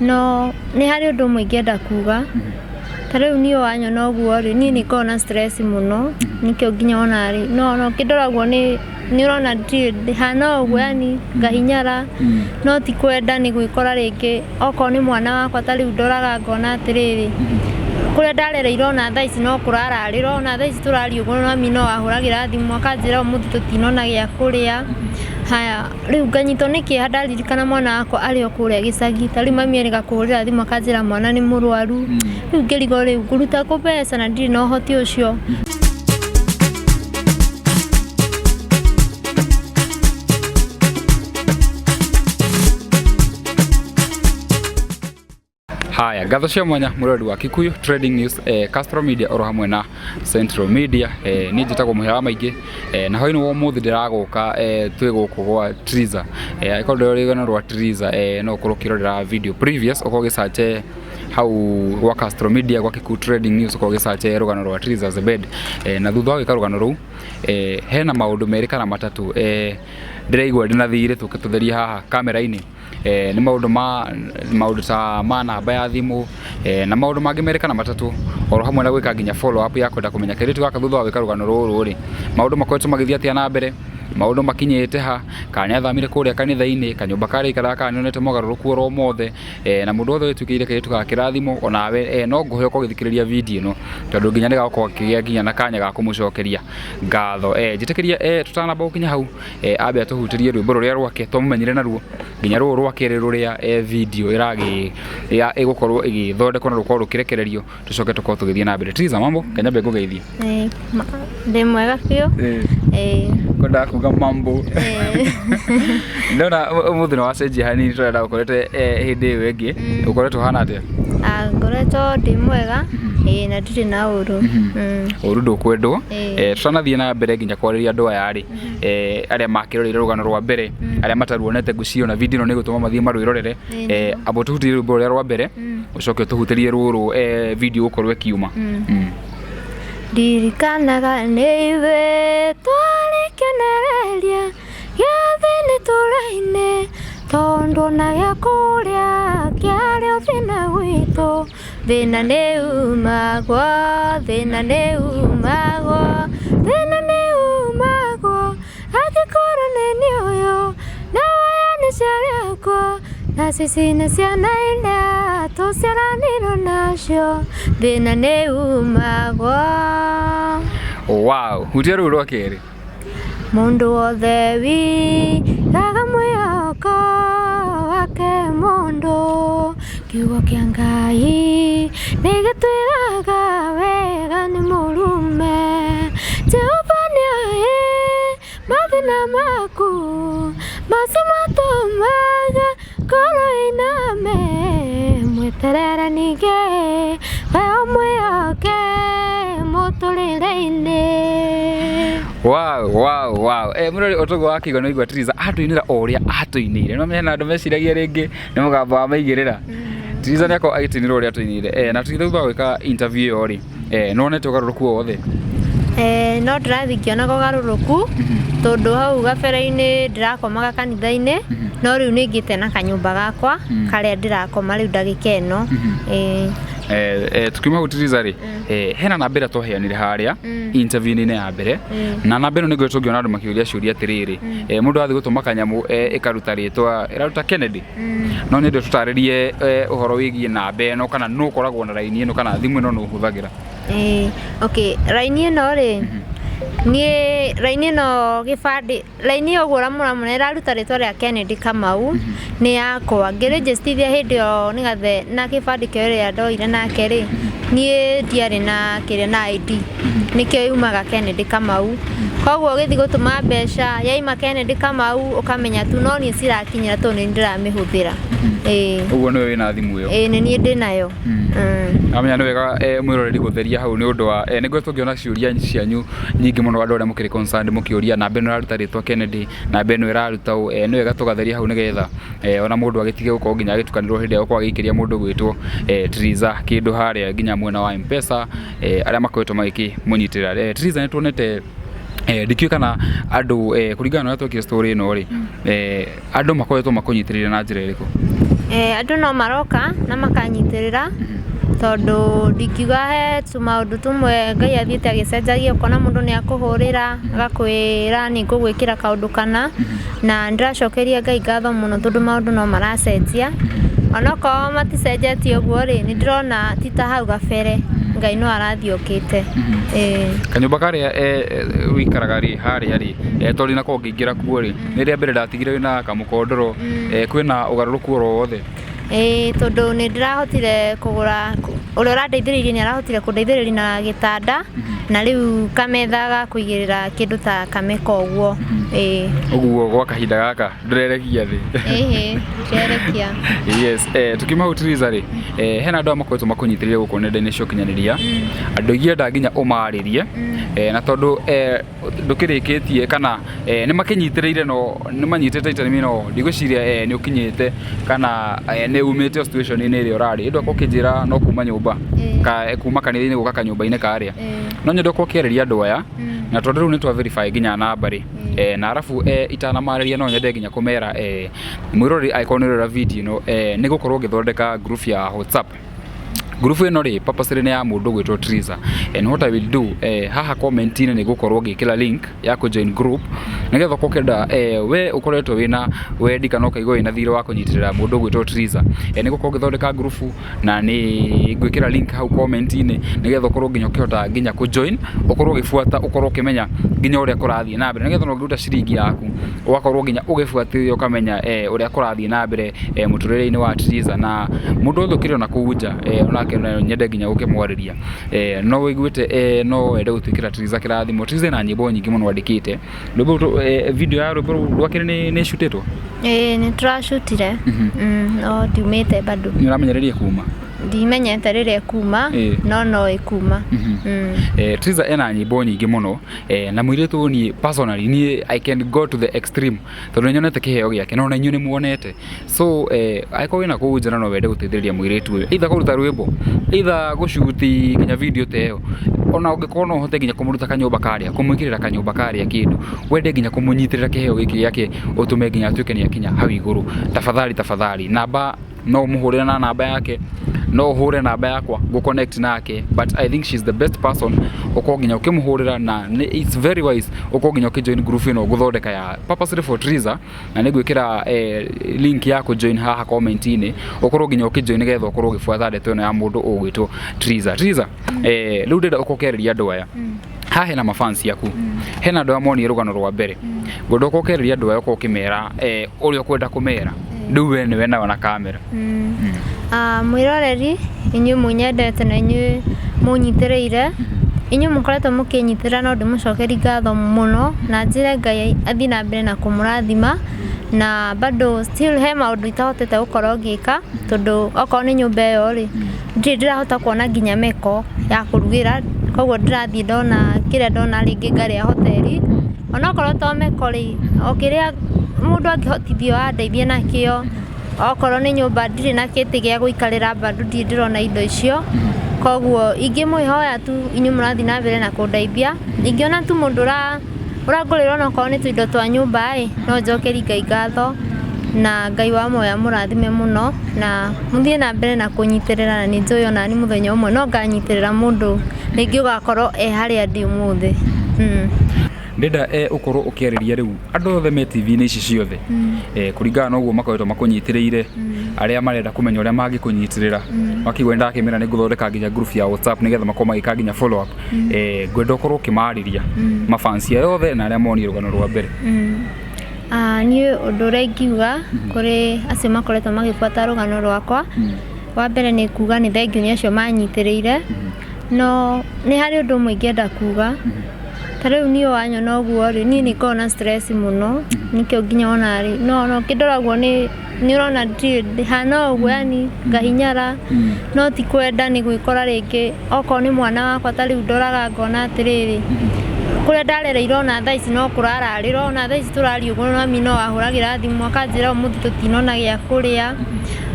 No nĩ harĩ ũndũ ũmwe ingĩenda kuga. Ta rĩu niĩ wanyona ũguo rĩ, niĩ nĩ ngoragwo na stress mũno, nĩkĩo nginya ona rĩ, no ona ũkĩndora ũguo nĩ nĩ ũrona ndirĩ hana o ũguo yani ngahinyara, no ti kwenda nĩ gwĩkora rĩngĩ okorwo nĩ mwana wakwa ta rĩu ndoraga ngona atĩrĩrĩ, kũrĩa ndarereirwo ona thaa ici no kũrararĩrwo, ona thaa ici tũraria ũguo mami no ahũragĩra thimũ akanjĩra ũmũthĩ tũtinona gĩa kũrĩa, haya rĩu nganyitwo nĩ kĩeha ndaririkana mwana wakwa arĩ o kũrĩa gĩcagi, ta rĩu mami erĩga kũhũrĩra thimũ akanjĩra mwana nĩ mũrwaru, rĩu ngĩrigwo rĩu ngũruta kũ mbeca na ndirĩ na ũhoti ũcio. Haya, ngatho cia mwanya mũrori wa Kikuyu Trading News, Castro Media oro hamwe na Central Media. Niĩ njĩtagwo Mũhĩa wa Maingĩ, na hwainĩ wa ũmũthĩ ndĩragũka, twĩ gũkũ gwa Triza. Angĩkorwo ndũrĩ rũgano rwa Triza, no ũkorwo ũkĩrorera video previous, ũkorwo ũgĩsearch hau gwa Castro Media, gwa Kikuyu Trading News, ũkorwo ũgĩsearch rũgano rwa Triza Zebed. Na thutha wa gwĩka rũgano rũu, hena maũndũ merĩ kana matatũ, ndĩraigua ndĩna thirĩ tũke tũtherie haha kamera-inĩ. Nĩ maũndũ ma maũndũ ta ma namba ya thimũ, na maũndũ mangĩ merĩ kana matatũ, oro hamwe na gwĩka nginya follow up ya kwenda kũmenya kairĩtu gaka thutha wa gwĩka rũgano rũrũ rĩ, maũndũ makoretwo magĩthiĩ atĩa na mbere, maũndũ makinyĩte ha, kana nĩ athamire kũrĩa kanitha-inĩ, kanyũmba karĩa aikaraga kana nĩ onete mogarũrũku oro mothe, na mũndũ wothe wĩtwĩkĩire kairĩtu gaka kĩrathimo, onawe no ngũhe ũkorwo ũgĩthikĩrĩria video ĩno, tondũ nginya nĩ gagũkorwo gakĩgĩa nginya na kanya ga kũmũcokeria ngatho. Njĩtĩkĩria tũtanamba gũkinya hau, ambe atũhutĩrie rwĩmbo rũrĩa rwake twamũmenyire naruo, nginya rũrũ rwa kerĩ rũrĩa video ĩragĩ ĩgũkorwo ĩgĩthondekwo na rũkorwo rũkĩrekererio, tũcoke tũkorwo tũgĩthiĩ na mbere. Triza, mambo, kanyambe ngũgeithie. Ndĩ mwega biũ. Kwendaga kuga mambo. Ndona ũmũthĩ nĩ wacenjia hanini tũrenda ũkorete hĩndĩ ĩyo ĩngĩ, ũkoretwo ũhana atĩa? Ngoretwo ndĩ mwega, ĩĩ na ndirĩ na ũru. Ũru ndũkwendwo. Tũtanathiĩ na mbere nginya kwarĩria andũ aya rĩ, arĩa makĩroreire rũgano rwa mbere, arĩa mataruonete, ngwĩciria ona video ĩno nĩ ĩgũtũma mathiĩ marwĩrorere. Amba ũtũhutĩrie rwĩmbo rũrĩa rwa mbere, ũcoke ũtũhutĩrie rũrũ video gũkorwo ĩkiuma. Ndirikanaga nĩ ithuĩ twarĩ kĩonereria gĩa thĩ itũũra-inĩ, tondũ ona gĩa kũrĩa kĩarĩ o thĩna gwitũ. Thĩna nĩ umagwo, thĩna nĩ umagwo, thĩna nĩ umagwo, angĩkorwo nĩ niĩ ũyũ, na waya nĩ ciarĩ akwa, na cici nĩ ciana iria tũciaranĩirwo nacio, thĩna nĩ umagwo. Wow, hutia rũu rwa kerĩ. Mũndũ wothe wigaga mwĩhoko wake mũndũ, kiugo kĩa Ngai nĩ gĩtwĩraga wega nĩ mũrume. Jehova nĩoĩ mathĩna maku, macio matũmaga ngoro ĩiname, mweterere ningĩ we ũmwĩhoke mũtũrĩre-inĩ. Wow. Mũrori ũtũgũ wa kĩigua nĩ waigua Triza atũinĩra o ũrĩa atũinĩire. No mena andũ meciragia rĩngĩ nĩ mũgambo wa maigĩrĩra. Triza nĩ akorwo agĩtũinĩra ũrĩa atũinĩire. Na tũgĩthiĩ thutha wa gwĩka interview ĩyo rĩ, nĩ wonete ũgarũrũku o wothe? No ndĩrathiĩ ngĩonaga ũgarũrũku, tondũ hau gabere-inĩ ndĩrakomaga kanitha-inĩ, no rĩu nĩ ngĩte na kanyũmba gakwa karĩa ndĩrakoma rĩu ndagĩka ĩno. Ĩĩ. Tukiuma hau Triza rĩ, hena namba ĩrĩa twaheanire harĩa interview-inĩ ya mbere, na namba ĩno nĩ ngoretwo ngĩona andũ makĩũria ciũria atĩrĩrĩ, mũndũ athiĩ gũtũma kanyamũ, ĩkaruta rĩtwa, ĩraruta Kennedy. No nyende ũtũtarĩrie ũhoro wĩgiĩ namba ĩno, kana nũ ũkoragwo na raini ĩno, kana thimũ ĩno nũ ũhũthagĩra. Ĩĩ, okay, raini ĩno rĩ, niĩ raini ĩno gĩbandĩ, raini ĩyo ũguo ũramũramũra ĩraruta rĩtwa rĩa Kennedy Kamau, nĩ yakwa. Ngĩrĩnjĩstithia hĩndĩ ĩyo nĩ gathe na gĩbandĩ kĩa ũrĩa ndoire nake rĩ, niĩ ndiarĩ na kĩrĩa na ID, nĩkĩo yumaga Kennedy Kamau. Koguo ũgĩthiĩ gũtũma mbeca yaima Kennedy Kamau ũkamenya tu no niĩ cirakinyĩra tondũ nĩ niĩ ndĩramĩhũthĩra. Ĩĩ. Ũguo nĩwe wĩna thimũ ĩyo? Ĩĩ nĩ niĩ ndĩnayo. Amenya nĩ wega, mwĩroreri gũtheria hau nĩ ũndũ wa nĩ ngoretwo ngĩona ciũria cianyu nyingĩ mũno, andũ arĩa mũkĩrĩ concerned mũkĩũria namba ĩno ĩraruta rĩtwa Kennedy, namba ĩno ĩraruta ũ. Nĩ wega tũgatheria hau nĩgetha ona mũndũ agĩtige gũkorwo nginya agĩtukanĩrwo hĩndĩ ĩrĩa egũkorwo agĩikĩria mũndũ gwĩtwo Triza kĩndũ harĩa nginya mwena wa M-Pesa, arĩa makoretwo magĩkĩmũnyitĩrĩra. Triza, nĩ tuonete, ndikĩũĩ kana andũ, kũringana na ũrĩa twekire story ĩno rĩ, andũ makoretwo makũnyitĩrĩire na njĩra ĩrĩkũ? Andũ no maroka na makanyitĩrĩra tondũ ndingiuga he tũmaũndũ tũmwe Ngai athiĩte agĩcenjagia, ũkona mũndũ nĩ akũhũrĩra agakwĩra nĩ ngũgwĩkĩra kaũndũ kana, na nĩndĩracokeria Ngai ngatho mũno tondũ maũndũ no maracenjia, onokorwo maticenjetie ũguo rĩ, nĩ ndĩrona ti ta hau gabere, Ngai no arathiĩ okĩte. Ĩĩ. Kanyũmba karĩa wĩikaraga rĩ harĩa rĩ, tondũ nako ngĩingĩra kuo rĩ, nĩ rĩa mbere ndatigire wĩna kamũkondoro, kwĩna ũgarũrũku oro wothe? Ĩĩ, tondũ nĩ ndĩrahotire kũgũra, ũrĩa ũrandeithĩrĩirie nĩ arahotire kũndeithĩrĩria na gĩtanda, na rĩu kametha ga kũigĩrĩra kĩndũ ta kameko ũguo. Ĩĩ. Ũguo gwa kahinda gaka ndũrerekia thĩ? Ĩhĩ, ndirerekia. Yes, tukiuma hau Triza rĩ, hena andũ aya makoretwo makũnyitĩrĩire gũkũ nenda-inĩ cia ũkinyanĩria, andũ ingĩenda nginya ũmarĩrie, na tondũ ndũkĩrĩkĩtie kana nĩ makĩnyitĩrĩire no nĩ manyitĩte itemi no ndigwĩciria nĩ ũkinyĩte kana nĩ umĩte situation-inĩ ĩrĩa ũrarĩ. Ĩndĩ okorwo ũkĩnjĩra no kuma nyũmba, kuma kanitha-inĩ gũka kanyũmba-inĩ karĩa. No nyende ũkorwo ũkĩarĩria andũ aya, na tondũ rĩu nĩ twa verify nginya namba rĩ, na arabu itanamarĩria no nyende nginya kũmera mwĩroreri angĩkorwo nĩ ũrerora video ĩno, nĩ gũkorwo ngĩthondeka group ya WhatsApp. Group ĩno rĩ, purposely nĩ ya mũndũ ũgwĩtwo Triza. And what I will do, haha comment-inĩ nĩ ngũkorwo ngĩkĩra link ya kũ join group, nĩgetha ũkorwo ũkĩenda, we ũkoretwo wĩna wendi kana ũkaigua wĩna thirĩ wa kũnyitĩrĩra mũndũ ũgwĩtwo Triza, nĩ ngũkorwo ngĩthondeka group na nĩ ngwĩkĩra link hau comment-inĩ, nĩgetha ũkorwo nginya ũkĩhota nginya kũ join, ũkorwo ũgĩbuata, ũkorwo ũkĩmenya nginya ũrĩa kũrathiĩ na mbere, nĩgetha ona ũngĩruta ciringi yaku, ũgakorwo nginya ũgĩbuatĩrĩra ũkamenya ũrĩa kũrathiĩ na mbere mũtũrĩre-inĩ wa Triza, na mũndũ wothe ũkĩrĩ ona kũu nja, onake no nyende nginya gũkĩmwarĩria. No wĩiguĩte, no wende gũtwĩkĩra Triza kĩrathimo. Triza ena nyĩmbo nyingĩ mũno andĩkĩte. Rwĩmbo rũu, video ya rwĩmbo rũu rwake nĩ ĩcutĩtwo? Ĩĩ, nĩ tũracutire, no ndiumĩte bado. Nĩ ũramenyereria kuma? Ndimenyete rĩrĩa ĩkuma, no no ĩkuma. Triza ena nyĩmbo nyingĩ mũno, na mũirĩtu ũyũ niĩ personally, niĩ I can go to the extreme, tondũ nĩ nyonete kĩheo gĩake, na ona inyuĩ nĩ muonete. So angĩkorwo wĩna kũu nja na no wende gũteithĩrĩria mũirĩtu ũyũ, either kũruta rwĩmbo, either gũcuti nginya video ta ĩyo, ona ũngĩkorwo no ũhote nginya kũmũruta kanyũmba karĩa, kũmwĩkĩrĩra kanyũmba karĩa kĩndũ, wende nginya kũmũnyitĩrĩra kĩheo gĩkĩ gĩake, ũtũme nginya atuĩke nĩ akinya hau igũrũ, tafadhali tafadhali, namba no ũmũhũrĩre na namba yake, no ũhũre namba yakwa ngũ connect nake, but I think she's the best person ũkorwo nginya ũkĩmũhũrĩra, na it's very wise ũkorwo nginya ũkĩ join group ĩno ngũthondeka ya purposely for Triza, na nĩ ngwĩkĩra link ya kũ join haha comment-inĩ, ũkorwo nginya ũkĩ join nĩgetha ũkorwo ũgĩbuata ndeto ĩno ya mũndũ ũgwĩtwo Triza. Triza, rĩu ndĩrenda ũkorwo ũkĩarĩria andũ aya. Haha hena mafans aku, hena andũ arĩa monire rũgano rwa mbere, ngwenda ũkorwo ũkĩarĩria andũ aya, ũkorwo ũkĩmera ũrĩa ũkwenda kũmera, rĩu we nĩwe nao na kamera. Mwĩroreri, inyuĩ mũnyendete na inyuĩ mũnyitĩrĩire, inyuĩ mũkoretwo mũkĩnyitĩrĩra, no ndĩmũcokerie ngatho mũno na njĩre Ngai athiĩ na mbere na kũmũrathima, na bado still he maũndũ itahotete gũkorwo ngĩka, tondũ okorwo nĩ nyũmba ĩyo rĩ, ndirĩ ndĩrahota kuona nginya meko ya kũrugĩra, koguo ndĩrathiĩ ndona kĩrĩa ndona rĩngĩ ngarĩa hoteri, onokorwo to meko rĩ, o kĩrĩa mũndũ angĩhotithio andeithie nakĩo, okorwo nĩ nyũmba ndirĩ na gĩtĩ gĩa gũikarĩra, bado ndirĩ ndĩrona indo icio, koguo ingĩmwĩhoya tu inyuĩ mũrathiĩ na mbere na kũndeithia, ingĩona tu mũndũ ũrangũrĩra onokorwo nĩ tũindo twa nyũmba ĩ, no njokerie Ngai ngatho, na Ngai wa muoyo amũrathime mũno, na mũthiĩ na mbere na kũnyitĩrĩra, na nĩ njũĩ onani mũthenya ũmwe no nganyitĩrĩra mũndũ rĩngĩ ũgakorwo e harĩa ndĩ ũmũthĩ. Ndĩrenda ũkorwo ũkĩarĩria rĩu andũ othe me TV-inĩ ici ciothe, kũringana na ũguo makoretwo makũnyitĩrĩire, arĩa marenda kũmenya ũrĩa mangĩkũnyitĩrĩra, makĩigua nĩndakĩmera nĩ ngũthondeka nginya group ya WhatsApp nĩgetha makorwo magĩka nginya follow up, ngwenda ũkorwo ũkĩmarĩria mafans aya othe na arĩa monire rũgano rwa mbere. Niĩ ũndũ ũrĩa ingiuga kũrĩ acio makoretwo magĩbuata rũgano rwakwa, wa mbere nĩ kuga nĩ thengiũ nĩ acio manyitĩrĩire, no nĩ harĩ ũndũ ũmwe ingĩenda kuga, ta rĩu niĩ wanyona ũguo rĩ, niĩ nĩ ngoragwo na stress mũno, nĩkĩo nginya ona rĩ, no ũkĩndora ũguo nĩ ũrona ndirĩ hana ũguo, yani ngahinyara, no ti kwenda, nĩ gwĩkora rĩngĩ okorwo nĩ mwana wakwa ta rĩu ndoraga ngona atĩrĩrĩ, kũrĩa ndarereirwo ona thaa ici no kũrararĩrwo, ona thaa ici tũraria ũguo mami no ahũragĩra thimũ akanjĩra ũmũthĩ tũtinona gĩa kũrĩa.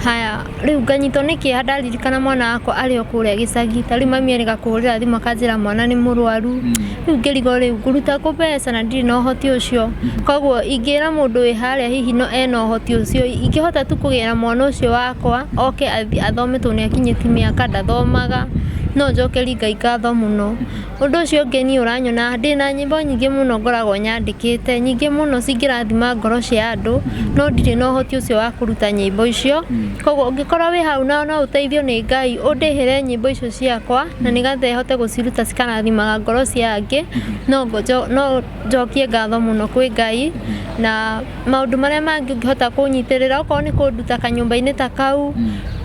Haya rĩu nganyitwo nĩ kĩeha ndaririkana mwana wakwa arĩ o kũrĩa gĩcagi. Ta rĩu mami erĩga kũhũrĩra thimũ akanjĩra mwana nĩ mũrwaru. Rĩu ngĩrigwo rĩu ngũruta kũ mbeca na ndirĩ na ũhoti ũcio. Koguo ingĩra mũndũ wĩ harĩa hihi no ena ũhoti ũcio, ingĩhota tu kũgĩra mwana ũcio wakwa oke athome tondũ nĩ akinyĩtie mĩaka ndathomaga, no njokerie Ngai ngatho mũno. Ũndũ ũcio ũngĩ niĩ ũranyona ndĩna nyĩmbo nyingĩ mũno ngoragwo nyandĩkĩte, nyingĩ mũno cingĩrathima ngoro cia andũ, no ndirĩ na ũhoti ũcio wa kũruta nyĩmbo icio. Koguo ũngĩkorwo wĩ hau na no ũteithio nĩ Ngai ũndĩhĩre nyĩmbo icio ciakwa na nĩgetha hote gũciruta cikarathimaga ngoro cia angĩ, no njokie ngatho mũno kwĩ Ngai. Na maũndũ marĩa mangĩ ũngĩhota kũnyitĩrĩra okorwo nĩ kũnduta kanyũmba-inĩ ta kau,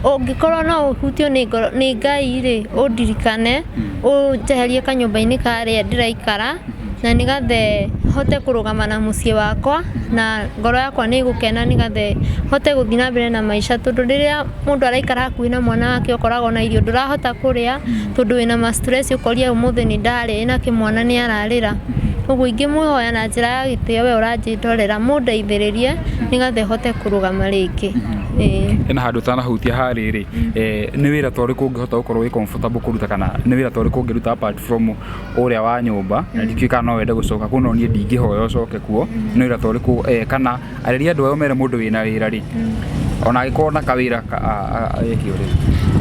ũngĩkorwo no ũhutio nĩ ngoro nĩ Ngai rĩ, ũndirikane, ũnjeherie kanyũmba-inĩ karĩa ndĩraikara, na nĩgetha hote kũrũgama na mũciĩ wakwa, na ngoro yakwa nĩ ĩgũkena nĩgetha hote gũthiĩ na mbere na maica. Tondũ rĩrĩa mũndũ araikara hakuhĩ na mwana wake ũkoraga ona irio ndũrahota kũrĩa, tondũ wĩna ma stress ũkoria ũmũthĩ nĩ ndarĩa nake mwana nĩ ararĩra. Ũguo ingĩmũhoya na njĩra ya gĩtĩo we ũranjĩndorera mũndeithĩrĩrie nĩgetha hote kũrũgama rĩngĩ. Ĩĩ. Hena handũ ũtanahutia harĩ rĩ, nĩ wĩra ta ũrĩkũ ũngĩhota gũkorwo wĩ comfortable kũruta kana nĩ wĩra ta ũrĩkũ ũngĩruta apart from ũrĩa wa nyũmba? Na ndikĩũĩ kana no wende gũcoka kuo, no niĩ ndingĩhoya ũcoke kuo. Nĩ wĩra ta ũrĩkũ, kana arĩria andũ aya ũmere mũndũ wĩna wĩra rĩ, ona angĩkorwo na kawĩra eke ũrĩa.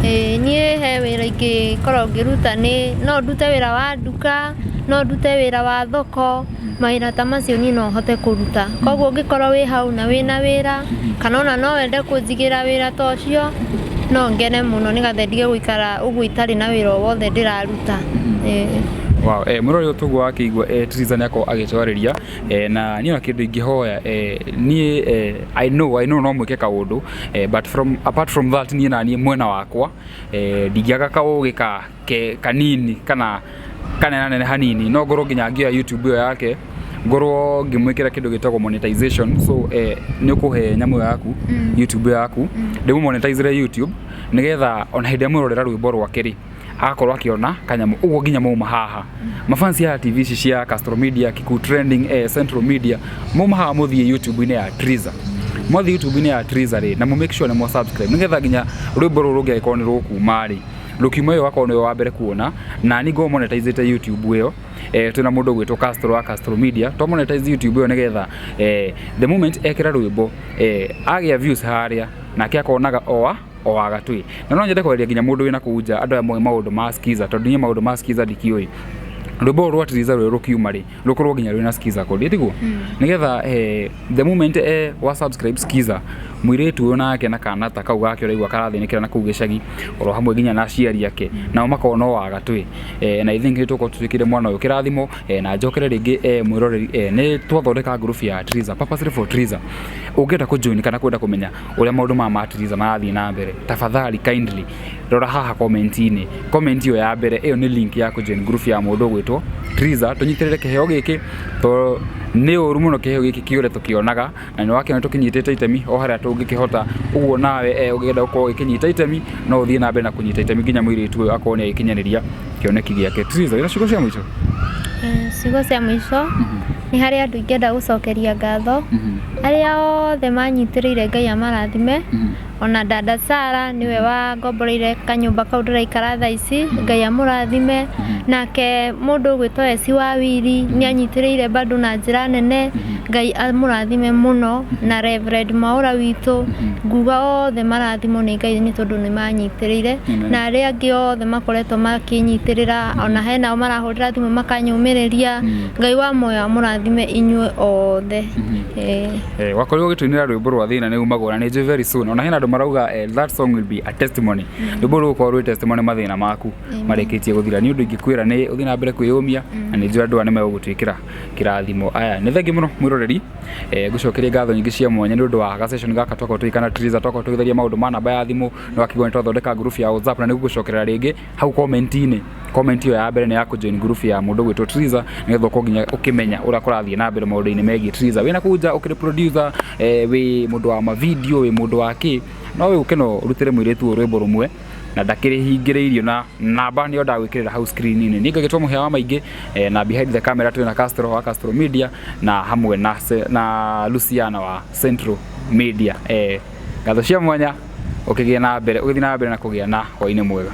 Ĩĩ niĩ he wĩra ingĩkorwo ngĩruta nĩ no ndute wĩra wa nduka, no ndute wĩra wa thoko, mawĩra ta macio niĩ no hote kũruta. Koguo ũngĩkorwo wĩ hau na wĩna wĩra, kana ona no wende kũnjigĩra wĩra ta ũcio, no ngene mũno nĩgetha ndige gũikara ũguo itarĩ na wĩra o wothe ndĩraruta. Ĩĩ. Wow, mũrori ũyũ tũguo wakĩigua, Triza nĩ akorwo agĩtwarĩria, na niĩ ona kĩndũ ingĩhoya, niĩ I know no mwĩke kaũndũ, but from apart from that niĩ naniĩ mwena wakwa, ndingĩaga kaũgĩ ka ke kanini kana kanenanene hanini, no ngorwo nginya ngĩoya YouTube ĩyo yake ngorwo ngĩmwĩkĩra kĩndũ gĩtagwo monetization. So nĩ ũkũhe nyamũ ĩyo yaku, YouTube ĩyo yaku, ndĩmũ monetizere YouTube nĩgetha ona hĩndĩ ĩrĩa mwĩrorera rwĩmbo rwake rĩ, agakorwo akĩona kanyamũ ũguo nginya mauma haha. Mafansi ya TV ici cia Castro Media, Kikuyu Trending, Central Media, mauma haha mũthiĩ YouTube-inĩ ya Triza. Mwathiĩ YouTube-inĩ ya Triza rĩ, na mũ make sure nĩ mwa subscribe nĩgetha nginya rwĩmbo rũrũ rũngĩagĩkorwo nĩ rũkuma rĩ, rũkiuma ĩyo ũgakorwo nĩwe wa mbere kuona. Na niĩ ngorwo monetizĩte YouTube ĩyo, twĩna mũndũ ũgwĩtwo Castro wa Castro Media, twa monetize YouTube ĩyo nĩgetha the moment ekĩra rwĩmbo, agĩa views harĩa nake akonaga oa o wagatwĩ. Na no nyende kwarĩria nginya mũndũ wĩna kũu nja, andũ aya moĩ maũndũ ma Skiza, tondũ niĩ maũndũ ma Skiza ndikĩũĩ. Rwĩmbo rũrũ rwa Triza rũrĩ rũkiuma rĩ, rũkorwo nginya rwĩna Skiza code, tiguo? Nĩgetha the moment wa subscribe Skiza, mũirĩtu ũyũ nake na kana ta kau gake ũraigua karathĩnĩkĩra na kũu gĩcagi, oro hamwe nginya na aciari ake, nao makorwo no wagatwĩ. Na I think nĩ tũgũkorwo tũtuĩkĩire mwana ũyũ kĩrathimo. Na njokere rĩngĩ, mwĩroreri, nĩ twathondeka group ya Triza, purposely for Triza. Ũngĩenda kũ join kana kwenda kũmenya ũrĩa maũndũ maya ma Triza marathiĩ na mbere, tafadhali kindly rora haha comment-inĩ, comment ĩyo ya mbere, ĩyo nĩ link ya kũ join group ya mũndũ ũgwĩtwo Triza. Tũnyitĩrĩre kĩheo gĩkĩ tondũ nĩ ũru mũno kĩheo gĩkĩ kĩũre tũkĩonaga, na nĩ wakĩona tũkĩnyitĩte itemi o harĩa tũngĩkĩhota. Ũguo nawe ũngĩenda gũkorwo ũgĩkĩnyita itemi, no ũthiĩ na mbere na kũnyita itemi nginya mũirĩtu ũyũ akorwo nĩ agĩkinyanĩria kĩoneki gĩake. Triza, wĩna ciugo cia mũico? Ciugo cia mũico nĩ harĩ andũ ingĩenda gũcokeria ngatho, arĩa othe manyitĩrĩire, Ngai amarathime. Ona dada Sara nĩwe wangomboreire kanyũmba kau ndĩraikara thaa ici, Ngai amũrathime. Nake mũndũ ũgwĩtwo Eci wa Wiri nĩ anyitĩrĩire bado na njĩra nene, Ngai amũrathime mũno. Na Reverend Mwaũra witũ, nguga othe marathimwo nĩ Ngai nĩ tondũ nĩ manyitĩrĩire. Na arĩa angĩ othe makoretwo makĩnyitĩrĩra, ona hena o marahũrĩra thimũ makanyũmĩrĩria, Ngai wa muoyo amũrathime inyuĩ othe. Ĩĩ. Wakorirwo ũgĩtũinĩra rwĩmbo rwa thĩna nĩ umagwo, na nĩ njũĩ very soon ona hena andũ marauga that song will be a testimony. Rwĩmbo rũu rũgũkorwo rwĩ testimony mathĩna maku marĩkĩtie gũthira. Nĩ ũndũ ingĩkwĩra nĩ ũthiĩ na mbere kwĩyũmia, na nĩ njũĩ andũ aya nĩ megũgũtuĩkĩra kĩrathimo. Aya nĩ thengi mũno mwĩroreri, ngũcokerie ngatho nyingĩ cia mwanya nĩ ũndũ wa ga session gaka twakorwo tũgĩka na Triza, twakorwo tũgĩtharia maũndũ ma namba ya thimũ, nĩ wakĩigua nĩ twathondeka group ya WhatsApp, na nĩ gũgũcokerera rĩngĩ hau comment-inĩ. Comment ĩyo ya mbere nĩ ya kũ join group ya mũndũ ũgwĩtwo Triza nĩgetha ũkorwo nginya ũkĩmenya ũrĩa kũrathiĩ na mbere maũndũ-inĩ megiĩ Triza. Wĩna kũu nja ũkĩrĩ producer, wĩ mũndũ wa mavideo, wĩ mũndũ wa kĩ, no wĩ ũke no ũrutĩre mũirĩtu ũyũ rwĩmbo rũmwe na ndakĩrĩhingĩrĩirio, na namba nĩyo ndagwĩkĩrĩra hau screen-inĩ. Niĩ ngagĩtwo mũhĩa wa maingĩ, na behind the camera twĩna Castro wa Castro Media na hamwe na Luciana wa Central Media. Ngatho cia mwanya. Ũkĩgĩe na mbere, ũgĩthiĩ na mbere na kũgĩa na hwainĩ mwega.